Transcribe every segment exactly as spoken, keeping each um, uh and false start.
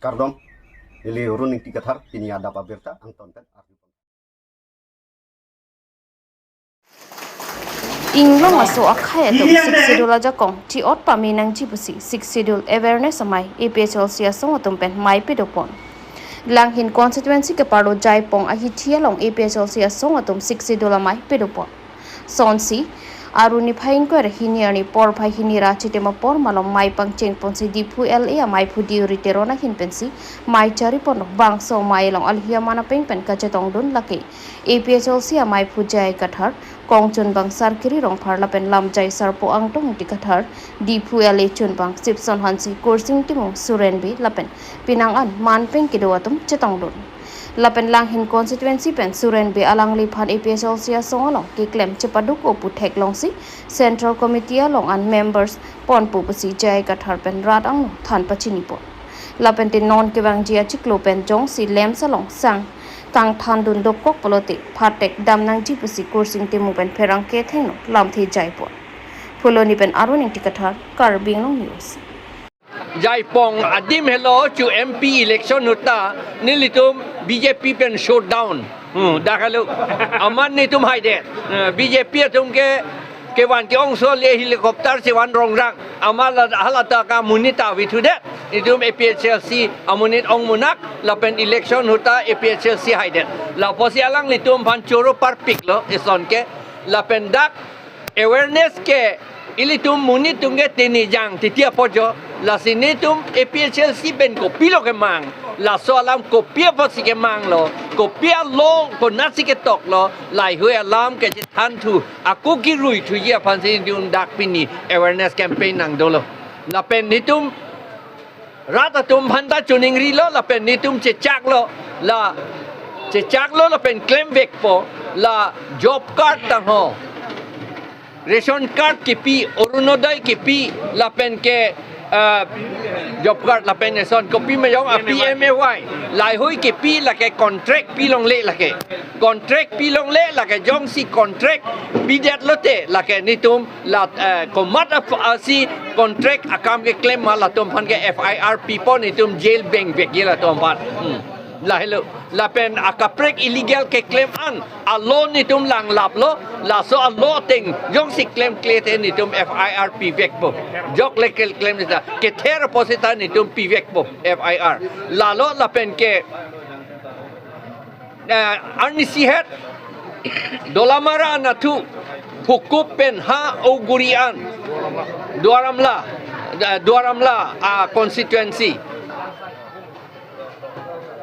Kardom, neli Arun Ingti Kathar, pini adap abirta angton pen arju. Inglong aso akhai atum Sixth Schedule ajakong chi-ot pame nangji pusi Sixth Schedule awareness amei A P H L C asong atum pen mei pedopon. Langhin constituency keparlo Jaipong ahithi along A P H L C asong atum Sixth Schedule amei pedopon. Sonsi, Aruni phai ingkoi ra hini arni porphai hini ra chitim apor malom mei pangcheng ponsi Diphu L A ameiphu Deuri Teron ahin pensi mei chari ponlo. Bangso mei along alhi aman apeng pen kachetongdun lake A P H L C ameiphu J I Kathar, kongchunbang Sarkiri Rongphar lapen lamjai sarpo Angtong Ingti Kathar, Diphu L A chunbang Sipson Hanse, Kursing Timung, Suren Bey lapen pinang an manpeng kedo atum chetongdun. Lapen Langhin constituency pen Suren Bey alangliphan A P H L C asong along keklem chepaduk-o pu theklongsi Central Committee along an members ponpo pusi J I Kathar pen rat angno than pachinipon. Lapen te non kevangji achiklo pen jongsi lamps along sang kangthandun dokok pulote phatek dam nangji pusi Kursing Timung pen pherangke thengno lamthe jaipon. Phuloni pen Arun Ingti Kathar, Karbi Anglong News. Jaipong adim helo chu M P election ahut ta nelitum B J P pen shutdown. Hmm, dak helo. Amat netum haidet. Eh, B J P atum ke kevan ke-ongso le helicopter si van rongrang. Amat la hala ta ka monit ta vithudet. Netum A P H L C amonit ong munak lapen election ahut ta A P H L C haidet. Lapusi alanglitum aphan choro parpiklo eson ke lapen dak awareness ke ilitum monit atum ke tenejang titi apojo, lasi netum A P H L C pen kopilo kemang, laso alam kopi apotsi kemanglo, kopi a-law konatsi ketoklo, laheihui alam kechethan thu, ako kirui thuji aphansi netum dak pini awareness campaign nangdolo. Lapen netum rat atum aphan ta choningrilo lapen netum chechaklo, la chechaklo lapen klemvekpo, la job card tangho, ration card kipi, Orunodoi kipi, lapen ke, ah, job card lapen eson kopi ma jong, ah, P M A Y, laheihui kipi, lake contract pilongle lake. Contract pilongle lake jongsi contract pidet lote lake netum la, eh, komat ap-, asi contract akam keklem ma latum aphan ke F I R pipon netum jail bengvekji latum aphan. Hmm. Lahelo. Lapen akaprek illegal keklem an a-law netum langlaplo, laso a-law ateng jongsi klemkle te netum F I R pivekpo. Jok le keklem seta kether apo seta netum pivekpo F I R. Lalo lapen ke eh, arnisi het Dolamara anatthu Hukup pen ha Auguri an Duar Amla, eh, Duar Amla, ah, constituency.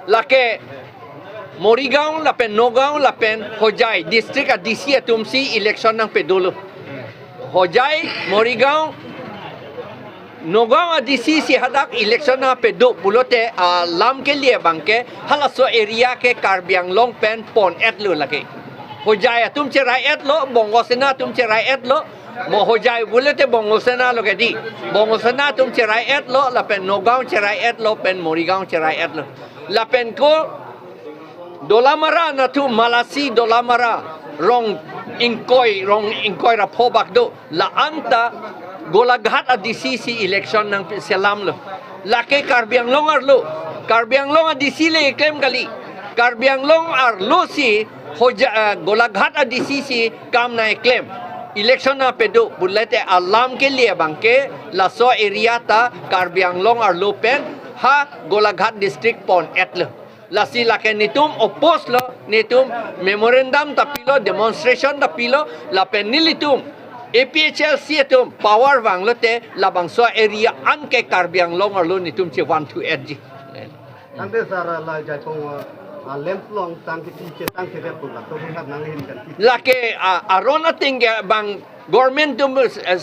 Lake Morigaon lapen Nagaon lapen Hojai district a-D C atumsi election nangpedolo. Hojai, Morigaon, Nagaon a-D C si hadak election nangpedo pulote, ah, lam kele abangke halaso area ke Karbi Anglong pen pon-etlo lake. Hojai atum cherai-etlo, Bongo Sena atum cherai-etlo, mo Hojai pulote Bongo Sena lo kedi. Bongo Sena atum cherai-etlo, lapen Nagaon cherai-etlo, pen Morigaon cherai-etlo. Lapen ko Dolamara anatthu Malasi Dolamara rong ingkoi, rong ingkoi ra pho bak do, la-an ta Golaghat a-D C si election nangselamlo. Lake Karbi Anglong arlo, Karbi Anglong a-D C le klem kali. Karbi Anglong arlosi Hoja, eh, Golaghat a-D C si kam nangklem. Election nangpedo pulote alam kele abangke laso area ta Karbi Anglong arlo pen ha Golaghat district pon-etlo. Lasi lake netum oppose lo, netum memorandum ta pilo, demonstration ta pilo, lapen nelitum A P H L C atum power vanglote labangso area an ke Karbi Anglong arlo netum chevanthu-etji. Tangte sir, la Jaipong, ah, lamps along tang kiti chetang kiti pun latum hap nanghin kan. Lake, ah, aron ateng ke bang government atum, eh,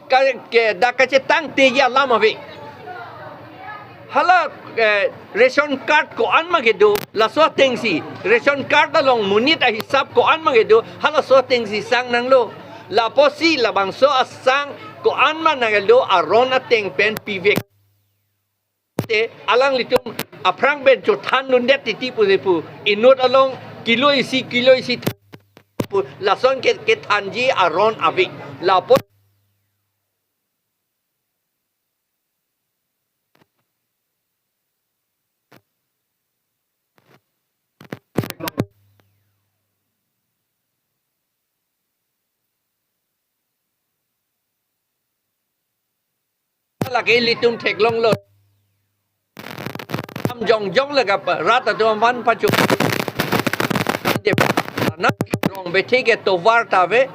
ke, ke, dak kachetangteji alam ave. Hala, eh, ration card ko-an ma kedo, laso atengsi, ration card along monit ahisap ko-an ma kedo, halaso atengsi sang nanglo. Lapusi labangso asang ko-an ma nanglo aron ateng pen pivek te, alanglitum aphrang pen chothandundet titi pusi pu, inut along kilo isi, kilo isi pu, lason ke, kethanji aron ave. Lapu Lake ilitum theklonglo. Kam jongjong le kap rat atum aphan pachu. Rong bethe ke tovar ta ave.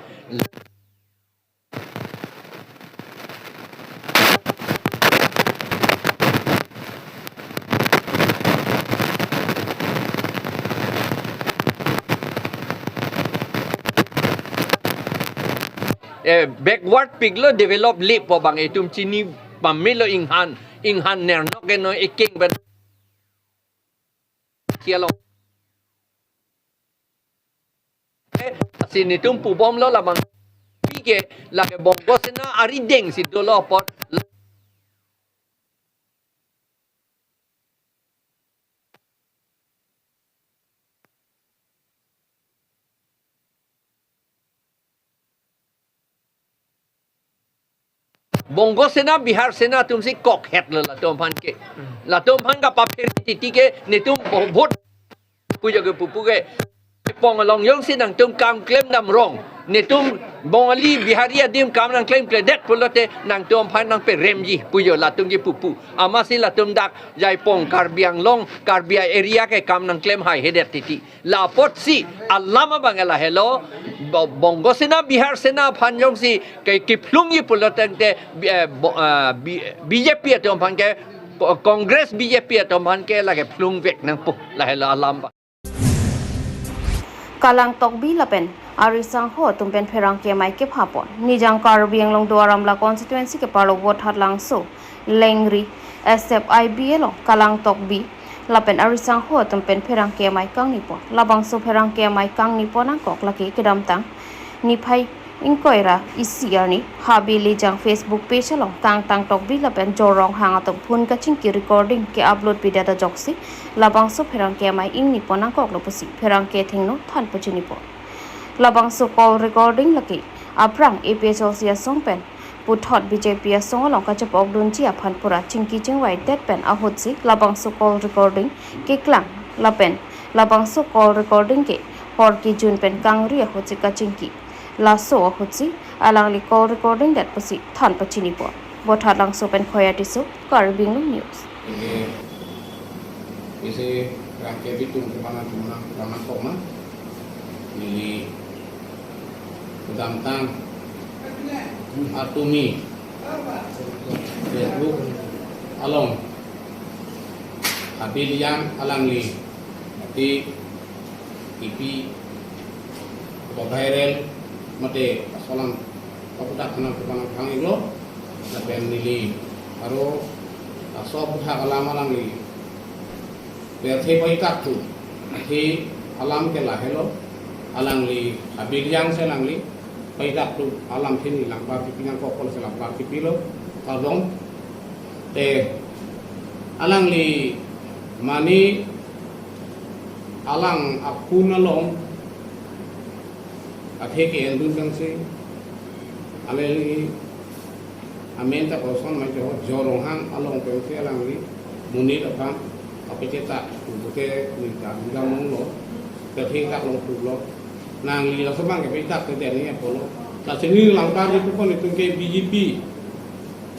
Eh, backward piklo, develop lepo abang, itum chini pamelo, inghan, inghan nernok eno eking ben. Kialo. Eh, lasi netum pubomlo labang. Pike lake Bongo Sena arideng si dolo apot. Bongo Sena, Bihar Sena atum si kokhetlo latum aphan ke. Latum aphan kapapher titi ke netum bo-, vote pujo ke pupu ke. Pong along jongsi nangtum kam klem dam rong, netum Bongali Bihari adim kam nangklemkledet pulote nangtum aphan nangperemji pujo latum ke pupu. Amatsi latum dak jaipong Karbi Anglong, Karbi area ke kam nangklem haihedet titi. La apotsi alam abang lahelo, Bo-, Bongo Sena, Bihar Sena aphan jongsi ke kiphlungji pulo tangte, eh, Bo-, ah, B-, B J P atum aphan ke, Ko-, Congress B J P atum aphan ke lake phlungvek nangpo, lahelo alam abang. Kalang Tokbi lapen arisangho atum pen pherangke amei kepha pon. Nijang Karbi Anglong Duar Amla constituency keparlo Vothatlangso Lengri S F I B along Kalang Tokbi lapen arisangho atum pen pherangke amei kangni pon. Labangso pherangke amei kangni pon angkok lake kedamtang niphai ingkoi ra isi arni Habe Lijang Facebook page along Kangtang Tokbi lapen Jorong Hang atum phone kachingki recording ke-upload pidet ajoksi labangso pherangke amei ingni pon angkoklo pusi pherangke athengno than pachini pon. Labangso call recording lake aphrang A P H L C asong pen puthot B J P asong along kachepokdunji aphan pura chingki chingvaidet pen ahutsi labangso call recording keklang lapen labangso call recording ke hor kejun pen kangri ahutsi kachingki. Laso ahutsi alangli call recording det pusi than pachini pon. Vothatlangso pen Khoya Tisso, Karbi Anglong News. Isi rangke bitung kemana kemana kemana koma. Neli kedamtang Artumi Facebook along Habe Lijang alangli mati T V viral mate asolam kapudak kana kepana kang iglo. Lapen neli aro aso aputhak alam alangli pirthe paitak thu. Athe alam ke lahelo, alangli Habe Lijang si alangli paitak thu alam thini langpar kipi nangkok kol si langpar kipilo. Kardom. Te alangli mane alang aphone along athe ke-endun dang si alangli amen ta koson mai jo Jorong Hang along pensi alangli monit aphan kapechetak pute ni ta dam longlo, kathengtak longlo. Nangli laso abang kapechetak te deni apotlo. Lasi neli langpar kipi pon itum ke B J P.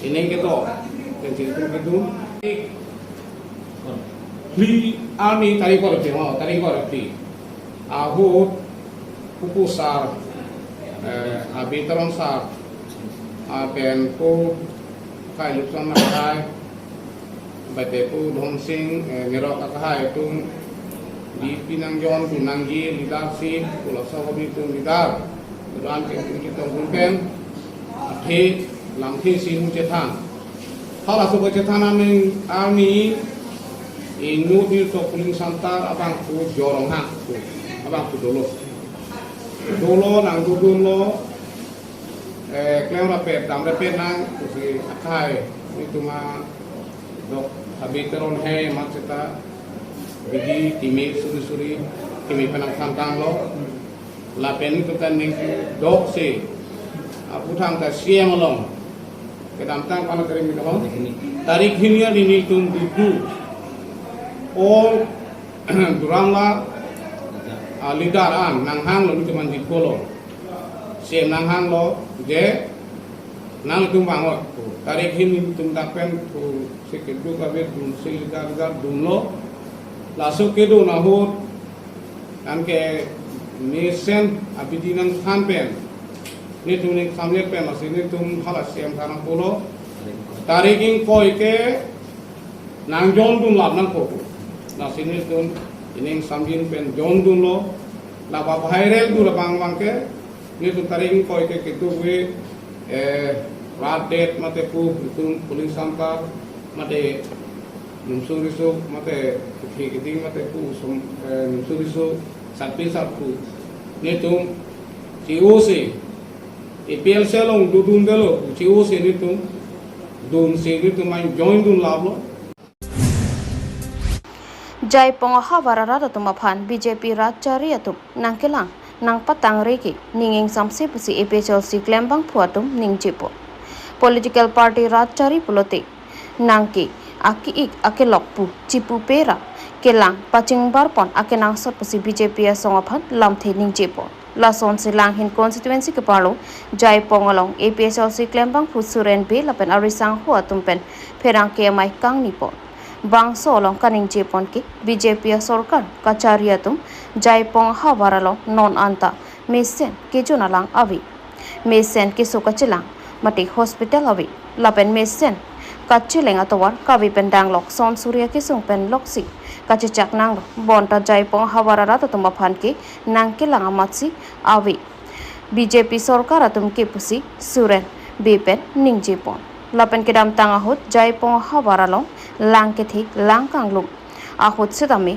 Ining kedo, pensi itum kedun. Phli arni tarik kor phli, oh, tarik kor phli. Ahut pupu sar, eh, Habe Teron sar, ah, pen pu Kai Lupson Akhai, bate pu Dhon Sing, eh, Nirok Akhai atum, di pinang jon tu nangji leadership, pu laso atum leader. Kedo-an ke pu chetong pen, athe lamthe si mu chethan. Halaso kachethan aning arni inut ni to polling center abang pu Jorong Hang pu, abang pu dolo. Dolo nangdodunlo, eh, klem rapet, dam rapet nang, pusi akhai, itum a dok Habe Teron he, mat seta, bidi, kimi, suri suri, kimi penang kangkanglo. Lapen itum ta ning dok si, aputhak ta C M along. Kedamtang pen tarik hini along. Tarik hini arni nelitum dudu. All Duar Amla, ah, leader an nanghanglo, nelitum an jipolo. C M nanghanglo je Nangtum bang oi, tarik hini nelitum dak pen, oh, si keduk abit dun si ligar ligar dunlo. Laso kedun ahut, anke mesen abidi nangthan pen, nelitum ning samlet pen, lasi nelitum hala C M than nangpulo. Tarik ingkoi ke nangjon dunlap nangpo. Lasi nelitum ining samjin pen jon dunlo. Laba viral dun labang abangke, nelitum tarik ingkoi ke keduk ave, eh, rat det mate pu, itum polling center mate, numsur riso mate, kethi keding mate pu, sum, eh, numsur riso, sarpi sarpo, nelitum C O si, A P L C along dodundelo, C O si nelitum dunsi nelitum main join dunlaplo. Jaipong ahavar arat atum aphan B J P rat chari atum nangkelang nangpatangre ke ning ingsamse pusi A P H L C klembangphu atum ningjepo. Political party rat chari pulote nangke ake-ik akelok pu chipupe ra kelang pachingbarpon akenangsot pusi B J P asong aphan lamthe ningjepo. Lasonsi Langhin constituency keparlo Jaipong along A P H L C klembangphu Suren Bey lapen arisangho atum pen pherangke amei kangnipon. Bangso along kaningjepon ke B J P asorkar kachari atum Jaipong ahavar along non anta mesen kejun alang ave. Mesen keso kachelang mate hospital ave. Lapen mesen kacheleng atovar kave pen danglok son suri akesung pen loksi kachechak nanglo. Bonta Jaipong ahavar arat atum aphan ke nangkelang amatsi ave B J P sorkar atum ke pusi Suren Bey pen ningjepon. Lapen kedamtang ahut Jaipong ahavar along lang kethe lang kanglum ahut setame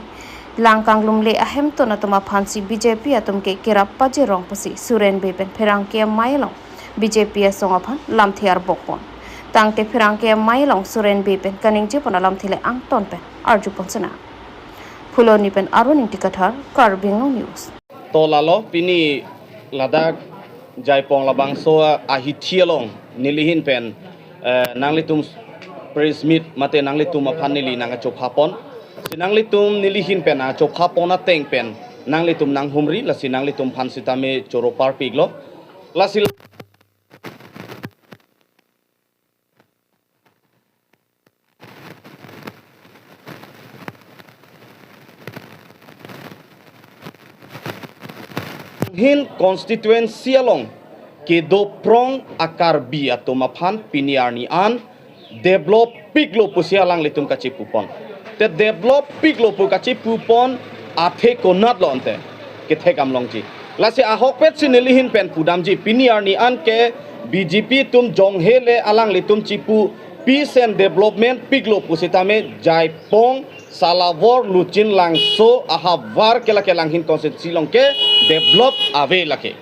lang kanglumle ahemtun atum aphansi B J P atum ke kerap pajirong pusi Suren Bey pen pherangke amei along B J P asong aphan lamthe arbokpon. Tangte pherangke amei along Suren Bey pen kaningjepon alamthe le angton pen arjupon sena. Phuloni pen Arun Ingti Kathar, Karbi Anglong News. To lalo pini ladak Jaipong labangso ahithi along nelihin pen, eh, nanglitum press meet mate nanglitum aphan neli nangkachophapon. Si nanglitum nelihin pen nangkachophapon ateng pen nanglitum nanghumri, lasi nanglitum aphan sitame choro parpiklo. Lasi Langhin constituency along kedoprong a-Karbi atum aphan pini arni an develop piklo pusi alanglitum kachepupon. Te develop piklo pu kachepupon athe konatlo ante kethekdam longji. Lasi ahokpet si nelihin pen pudamji, pini arni an ke B J P atum jonghele alanglitum chepu peace and development piklo pusitame Jaipong, Salawor, Luchin, Langso ahavar ke lake Langhin constituency along ke develop ave lake.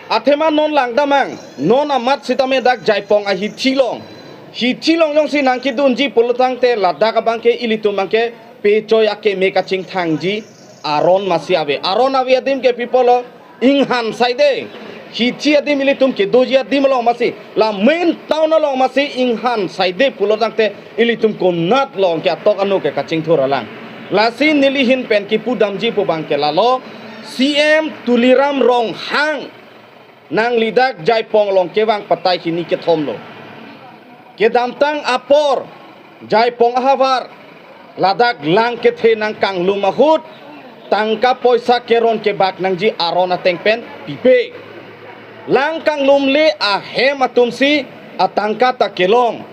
Athema non langdamnang, non amat sitame dak Jaipong ahithi along. Hithi along jongsi nangkedunji pulotangte ladak abangke ilitum abangke pechoi akeme kachingthangji aron masi ave. Aron ave adim ke pi pulo, Inghan Saide. Hithi adim ilitum kedoji adim along masi, la main town along masi Inghan Saide pulotangte ilitum konat along ke atok anu ke kachingthur alang. Lasi nelihin pen kipudamji pu abangke lalo, C M Tuliram Ronghang nangli dak Jaipong along kevang patai hini kethomlo. Kedamtang apor Jaipong ahavar ladak lang kethe nangkanglum ahut tangka poisa keron kebak nangji aron ateng pen pipe. Lang kanglumle ahem atumsi atangka ta kelong.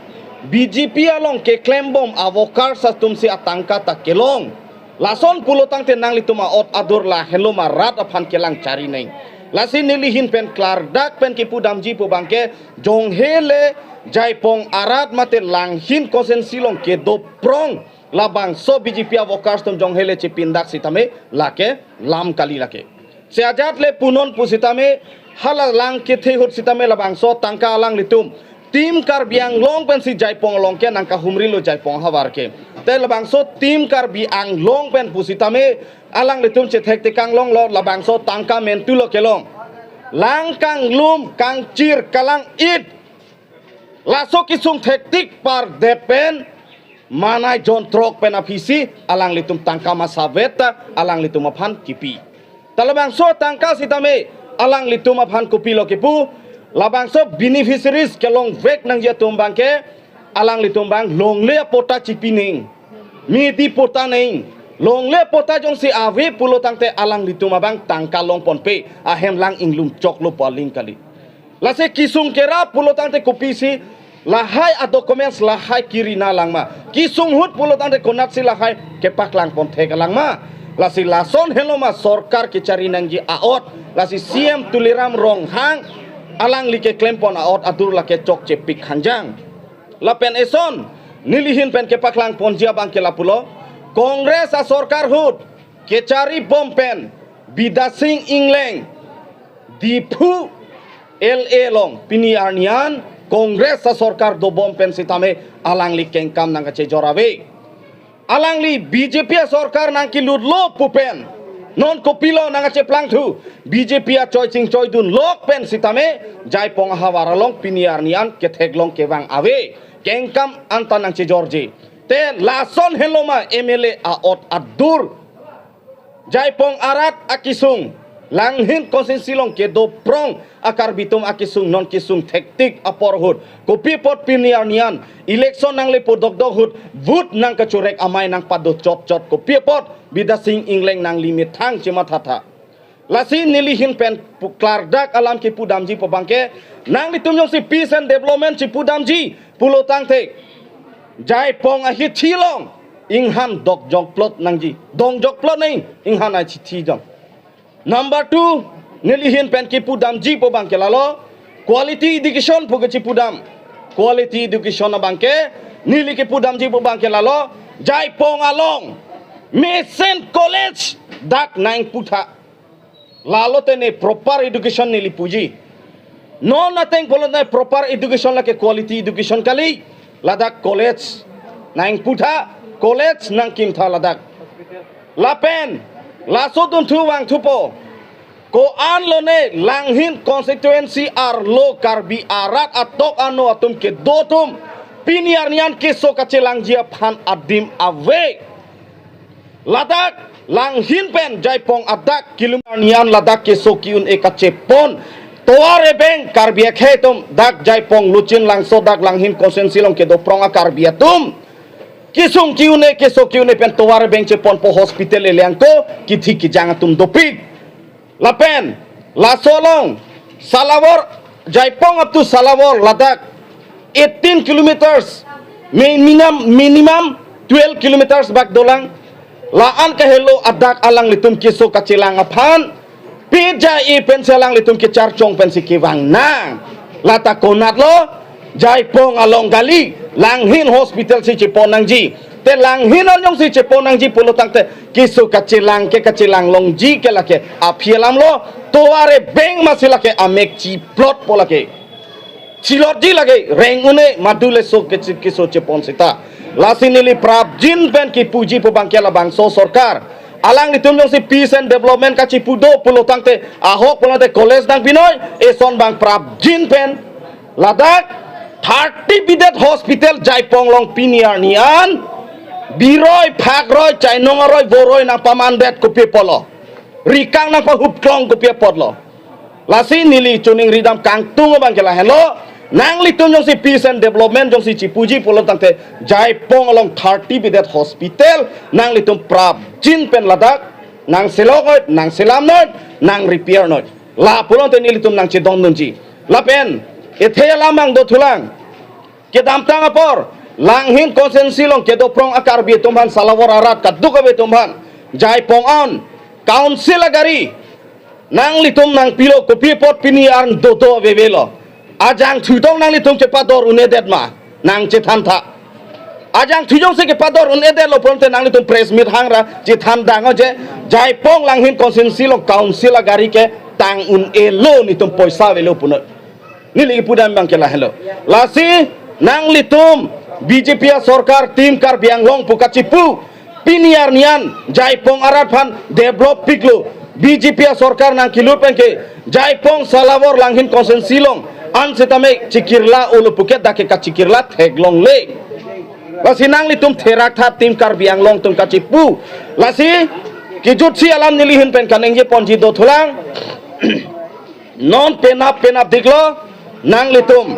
B J P along keklembom a-workers atumsi atangka ta kelong. Lason pulotangte nanglitum a-ot adur lahenlo ma rat aphan kelang chari neng. Lasi nelihin pen klardak pen kipudamji pu abangke jonghele Jaipong arat mate Langhin constituency along kedoprong labangso B J P a-workers atum jonghele chepindak sitame lake lam kali lake. Si ajat le punon pusitame hala lang kethe ahut sitame labangso tangka alanglitum Team Karbi Anglong pensi Jaipong along ke nangkahumrilo Jaipong ahavar ke. Te labangso Team Karbi Anglong pen pusitame alanglitum chethek tekang longlo, labangso tangka mentulo kelong. Lang kanglum kangchir kalang-it. Laso kesung thektik pardet pen manai jon throk pen aphisi alanglitum tangka masavet ta alanglitum aphan kipi. Ta labangso tangka sitame alanglitum aphan kopilo kipu, Labangso beneficiaries kelongvek nangji atum abangke alanglitum abang longle apatta chipi nang, midi patta nang, longle apatta jongsi ave pulo tangte alanglitum abang tangka longponpe, ahem lang inglum choklo pu aling kali. Lasi kesung kerap pulo tangte kopisi lahai a-documents lahai kerina langma? Kesung ahut pulo tangte konatsi lahai kepaklangpon thek langma? Lasi lason henlo ma sorkar kechari nangji a'ot, lasi C M Tuliram Ronghang alangli keklempon a'ot adur lake chokchepik hangjang. Lapen eson nelihin pen kepaklangponji abangke lapulo, Congress asorkar ahut kecharibom pen Bidya Sing Engleng Diphu L A along pini arni an Congress asorkar dobom pen sitame alangli kengkam nangkachejor ave. Alangli B J P asorkar nangkelutlo pu pen non kopilo nangkacheplangthu? B J P achoi chingchoidun lok pen sitame Jaipong ahavar along pini arni an ketheklong kevang ave, kengkam anta nangchejorji. Te lason henlo ma M L A a'ot adur? Jaipong arat akesung, Langhin constituency along kedoprong a-Karbi atum akesung non kesung thektik apor ahut, kopi apot pini arni an election nanglepo dokdok ahut vote nangkachorek amei nangpado chotchot, kopi apot Bidya Sing Engleng nangli methang chemathatha? Lasi nelihin pen pu-, klardak alam kepudamji pu abangke, nanglitum jongsi peace and development chepudamji pulo tangte Jaipong ahithi along inghan dokjokplot nangji, dongjokplot nang inghan ahithi jong. Number two, nelihin pen kepudamji pu abangke lalo quality education pu kechepudam. Quality education abangke neli kepudamji pu abangke lalo, Jaipong along mesen college dak nangputha. Lalo te ne proper education neli puji. Non ateng pulo ne proper education lake quality education kali. Ladak college nangputha, college nangkimtha ladak. Lapen laso dunthu vangthupo, ko-an lone Langhin constituency arlo Karbi arat atok ano atum kedo atum pini arni an keso kachelangji aphan adim ave. Ladak Langhin pen Jaipong adak kilometer arni an ladak keso ki-un-e kachepon. Tovar ebeng Karbi akhei atum, dak Jaipong Luchinlangso dak Langhin constituency along kedoprong a-Karbi atum kesung ki-un-e, keso ki-un-e pen tovar ebeng cheponpo, hospital elengko, kithi kijang atum dopik. Lapen laso along Salawar, Jaipong up to Salawar ladak eighteen kilometers, minimum, minimum twelve kilometers bak dolang. La-an kahelo adak alanglitum keso kachelang aphan pija-e pensi alanglitum kecharchong pensi kevang nang. Lata konatlo? Jaipong along kali, Langhin hospital si chepon nangji. Te Langhin along si chepon nangji pulo tangte keso kachelang ke kachelang longji ke lake aphi alamlo. Tovar ebeng masi lake amek chiplotpo lake. Chilotji lake, reng un-e, madule so ke chi-, keso chepon seta. Lasi neli prapjin pen kepuji pu abangke labangso sorkar, alanglitum jongsi peace and development kachepu do pulo tangte, ahok pulo tangte college nangpinoi, eson abang prapjin pen ladak thirty bedded hospital Jaipong along pini arni an biroi, phakroi, chainong aroi, voroi nangpamandet, kopi apotlo? Rikang nangpahupklong, kopi apotlo? Lasi neli choningridam kangtung abangke lahenlo, nanglitum jongsi peace and development jongsi chepuji pulo tangte, Jaipong along thirty bedded hospital nanglitum prapjin pen ladak nangselok noi, nangselam noi, nang repair noi. La pulo tangte nelitum nangchedondunji. Lapen ethe alam abang dothulang. Kedamtang apor Langhin constituency along kedoprong a-Karbi atum aphan, Salawar arat kadokave atum aphan, Jaipong an council agari nanglitum nangpilo, kopi apot pini arni dodo avevelo? Ajangthu tong nanglitum kepador un-edet ma? Nangchethantha. Ajangthu jongsi kepador un-edetlo pulote nanglitum press meet hangra chethan dang oje, Jaipong Langhin constituency along council agari ke tang un-elo, netum poisa avelo punoi. Neli kepudam abangke lahenlo. Lasi nanglitum B J P asorkar, Team Karbi Anglong pu kachepu, pini arni an Jaipong arat aphan develop piklo. B J P asorkar nangkelut penke Jaipong, Salawar, Langhin constituency along an setame chekirla olo puke dak ke kachekirla theklongle. Lasi nanglitum theraktha, Team Karbi Anglong atum kachepu. Lasi kejutsi alam nelihin pen kaningjeponji dothulang. Non penap penapdiklo, Nanglitum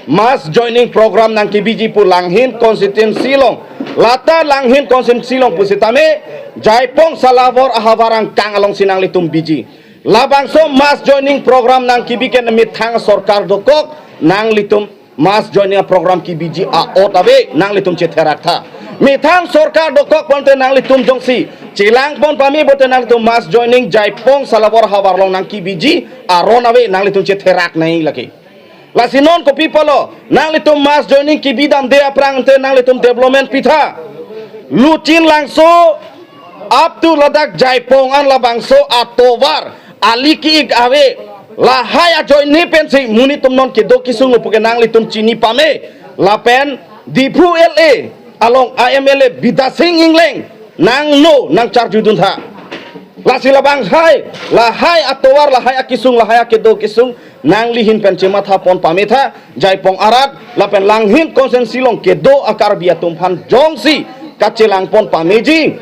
mass joining program nangkebiji pu Langhin constituency along, lata Langhin constituency along pusitame Jaipong Salabor ahavar angkang alongsi nanglitum biji. Labangso mass joining program nangkebi ke methang sorkar dokok, nanglitum mass joining program kebiji a-ot ave, nanglitum chetherak tha. Methang sorkar dokok pulote nanglitum jongsi chelangpon pame pulote nanglitum mass joining Jaipong Salabor ahavar along nangkebiji aron ave, nanglitum chetherak nangji lake. Lasi non kopi pulo, nanglitum mass joining kebidamde aphrang te nanglitum development pitha. Luchin Langso up to ladak Jaipong an labangso atovar ali ki-ik ave. Lahai ajoine pensi monit atum non kedo kesung puke nanglitum chini pame. Lapen Diphu L A along a-M L A Bidya Sing Engleng nangno nangcharjudun tha. Lasi labang hai, lahai atovar, lahai akesung, lahai akedo kesung, nangli ahin pen chemathapon pame tha, Jaipong arat, lapen Langhin constituency along kedo a-Karbi atum aphan jongsi kachelangpon pameji,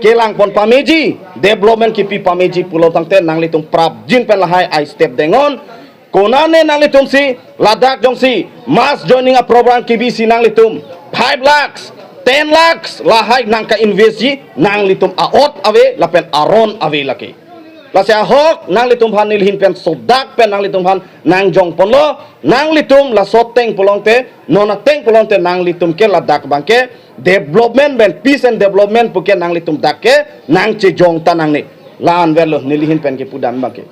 kelangpon pameji, development kepi pameji pulo tangte nanglitum prapjin pen lahai ai step dengon, konane nanglitumsi, ladak jongsi, mass joining a-program kebisi nanglitum, five lakhs, ten lakhs, lahai nangka-invest ji, nanglitum a-ot ave, lapen aron ave lake. Lasi ahok, nanglitum aphan neli ahin pen sodak pen nanglitum aphan nangjongponlo, nanglitum laso ateng pulote, non ateng pulote nanglitum ke ladak abangke, development pen, peace and development puke nanglitum dak ke, nangchejong ta nangne. La-an verlo, neli ahin pen kepudam abangke.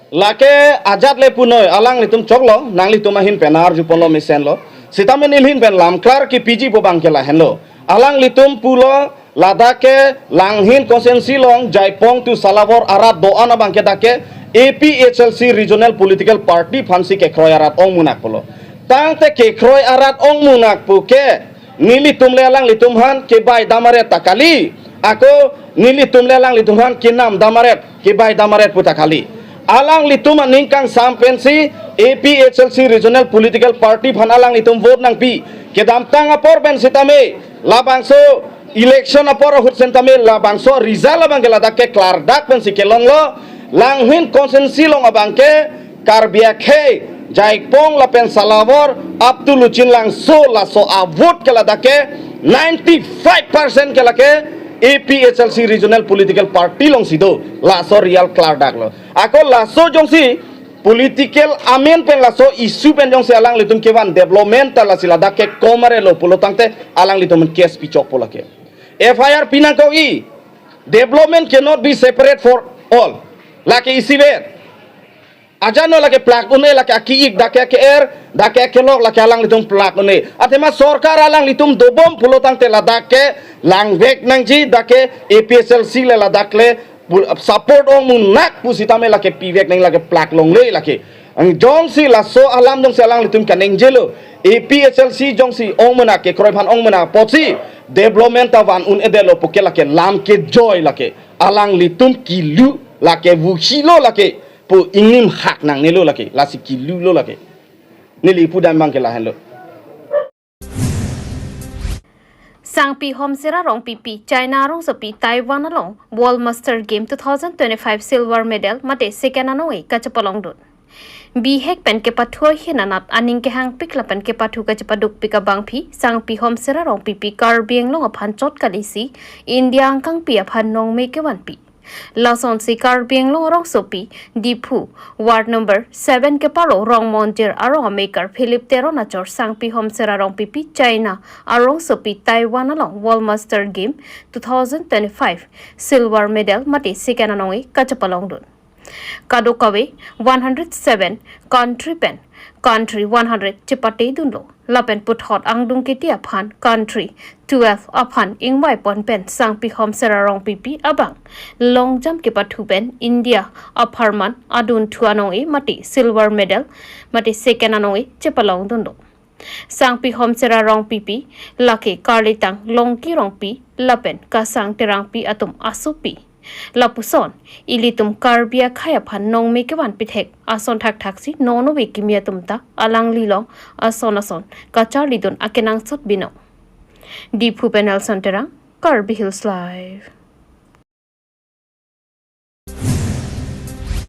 Lake ajat le punoi, alanglitum choklo, nanglitum ahin pen arjuponlo mesenlo. Sitame neli ahin pen lamklar kepiji pu abangke lahenlo. Alanglitum pulo, ladak ke Langhin constituency along Jaipong to Salabor arat do-an abangke dak ke A P H L C Regional Political Party aphansi kekroi arat ongmunak pulo. Tangte kekroi arat ongmunak puke, nelitum le alanglitum aphan kebai dam aret ta kali. Ako nelitum le alanglitum aphan kenam dam aret, kebai dam aret pu ta kali. Alanglitum aning kangsam pensi A P H L C Regional Political Party aphan alanglitum vote nangpi. Kedamtang apor pen sitame, labangso election apor ahut sitame, labangso result abangke ladak ke klardak pensi kelonglo. Langhin constituency along abangke Karbi akhei, Jaipong lapen Salabor, up to Luchin Langso laso a-vote ke ladak ke ninety-five percent ke lake A P H L C Regional Political Party alongsi do, laso real klardaklo. Ako laso jongsi political amen pen laso issue pen jongsi alanglitum kevan development ta lasi ladak ke komarelo pulo tangte alanglitum case pichokpo lake. F I R pinangkok-i, development cannot be separate for all. Lake isivet. Ajat no lake plak un-e, lake aki-ik, dak ke ke-er, dak ke kelok, lake alanglitum plak un-e. Athema sorkar alanglitum dobom pulo tangte ladak ke langvek nangji, dak ke A P H L C le ladak le pu-, support ongmunak pusitame lake pivek nang, lake plak longle lake. Ang jongsi laso alam jongsi alanglitum kanengjelo, A P H L C jongsi ongmunak, kekroi aphan ongmunak apotsi development ta van un-edetlo puke lake lam kejoi lake. Alanglitum kilu lake, vuhilo lake. Pu ingnim hak nangnelo lake, lasi kilulo lake. Neli pudam abangke lahenlo. Sangpi Homsera Rongpipi China arongsopi Taiwan along World Master Game two thousand twenty-five silver medal mate second anong-e kachepalongdun. Bihek pen kepathu ahin anat aning kehangpik lapen kepathu kachepadukpik abangpi Sangpi Homsera Rongpipi Karbi Anglong aphan chot kalisi India angkangpi aphan nongme kevanpi. Lasonsi Karbi Anglong arongsopi Diphu, Ward number seven kepalo Rongmonjir arong amekar Philip Teron achor Sangpi Homsera Rongpipi China arongsopi Taiwan along World Master Game two thousand twenty-five silver medal mate second anong-e kachepalongdun. Kadokave one hundred seven country pen country one hundred chepatedunlo. Lapen puthot angdung kiti aphan country twelve aphan ingvaipon pen Sangpi Homsera Rongpipi abang long jump kepathu pen India apharman adunthu anong-e mate silver medal mate second anong-e chepalongdunlo. Sangpi Homsera Rongpipi lake Karlitang Longki Rongpi lapen Kasang Terangpi atum asopi. Lapuson, ilitum Karbi akhei aphan nongme kevan pithek ason thakthaksi non ove kimi atum ta alanglilong ason ason kacharlidun akenangsot binong. Diphu pen Nelson Terang, Karbi Hills Live.